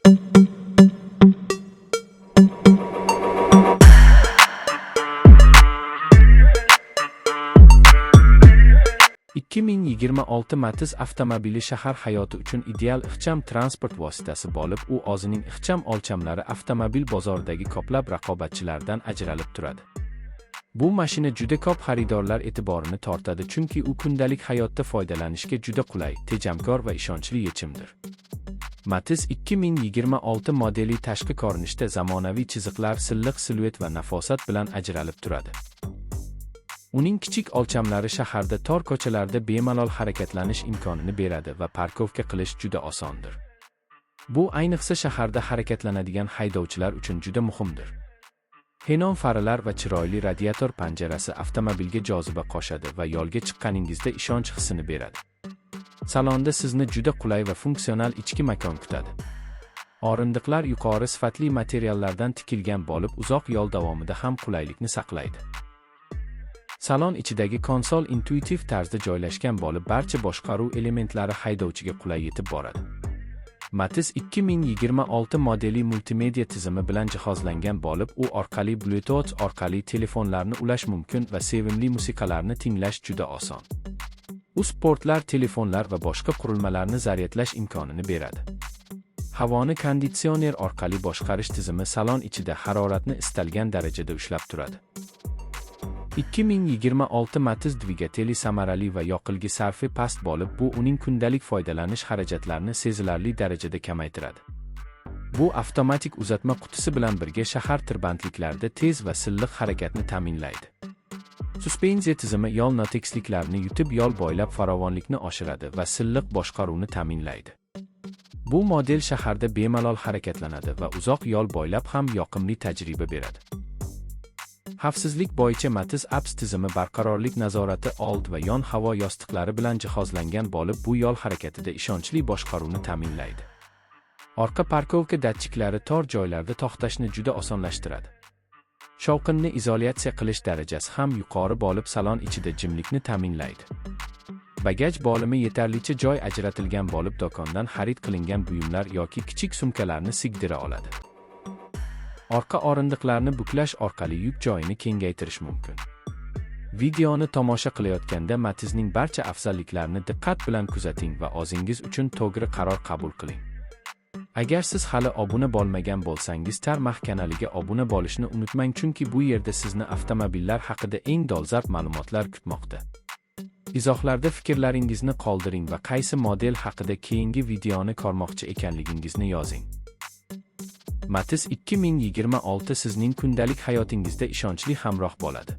2026 Matiz avtomobili shahar hayoti uchun ideal ixcham transport vositasi bo'lib, u o'zining ixcham o'lchamlari avtomobil bozoridagi ko'plab raqobatchilardan ajralib turadi. Bu mashina juda ko'p xaridorlar e'tiborini tortadi, chunki u kundalik hayotda foydalanishga juda qulay, tejamkor va ishonchli yechimdir. Matiz 2026 modeli tashqi ko'rinishda zamonaviy chiziqlar, silliq siluet va nafosat bilan ajralib turadi. Uning kichik o'lchamlari shaharda tor ko'chalarda bemalol harakatlanish imkonini beradi va парковка qilish juda osondir. Bu ayniqsa shaharda harakatlanadigan haydovchilar uchun juda muhimdir. Xenon faralar va chiroyli radiator panjarasi avtomobilga joziba qo'shadi va yo'lga chiqqaningizda ishonch hissini beradi. Salonda sizni juda qulay va funksional ichki makon kutadi. O'rindiqlar yuqori sifatli materiallardan tikilgan bo'lib, uzoq yo'l davomida ham qulaylikni saqlaydi. Salon ichidagi konsol intuitiv tarzda joylashgan bo'lib, barcha boshqaruv elementlari haydovchiga qulay yetib boradi. Matiz 2026 modeli multimedia tizimi bilan jihozlangan bo'lib, u orqali Bluetooth orqali telefonlarni ulash mumkin va sevimli musiqalarni tinglash juda oson. USB portlar telefonlar va boshqa qurilmalarni zaryadlash imkonini beradi. Havoni konditsioner orqali boshqarish tizimi salon ichida haroratni istalgan darajada ushlab turadi. 2026 Matiz dvigateli samarali va yoqilgi sarfi past bo'lib, bu uning kundalik foydalanish xarajatlarini sezilarli darajada kamaytiradi. Bu avtomatik uzatma qutisi bilan birga shahar tirbandliklarida tez va silliq harakatni ta'minlaydi. Suspenziya tizimi yo'l notekisliklarini yutib, yo'l bo'ylab farovonlikni oshiradi va silliq boshqaruvni ta'minlaydi. Bu model shaharda bemalol harakatlanadi va uzoq yo'l bo'ylab ham yoqimli tajriba beradi. Xavfsizlik bo'yicha Matiz ABS tizimi barqarorlik nazorati, old va yon havo yostiqlari bilan jihozlangan bo'lib, bu yo'l harakatida ishonchli boshqaruvni ta'minlaydi. Orqa парковка datchiklari tor joylarda to'xtashni juda osonlashtiradi. Shovqinni izolyatsiya qilish darajasi ham yuqori bo'lib, salon ichida jimlikni ta'minlaydi. Bagaj bo'limi yetarlicha joy ajratilgan bo'lib, do'kondan xarid qilingan buyumlar yoki kichik sumkalarni sig'dira oladi. Orqa o'rindiqlarni buklash orqali yuk joyini kengaytirish mumkin. Videoni tomosha qilayotganda Matizning barcha afzalliklarini diqqat bilan kuzating va o'zingiz uchun to'g'ri qaror qabul qiling. Agar siz hali obuna bo'lmagan bo'lsangiz, Tarmah kanaliga obuna bo'lishni unutmang, chunki bu yerda sizni avtomobillar haqida eng dolzarb ma'lumotlar kutmoqda. Izohlarda fikrlaringizni qoldiring va qaysi model haqida keyingi videoni ko'rmoqchi ekanligingizni yozing. Matiz 2026 sizning kundalik hayotingizda ishonchli hamroh bo'ladi.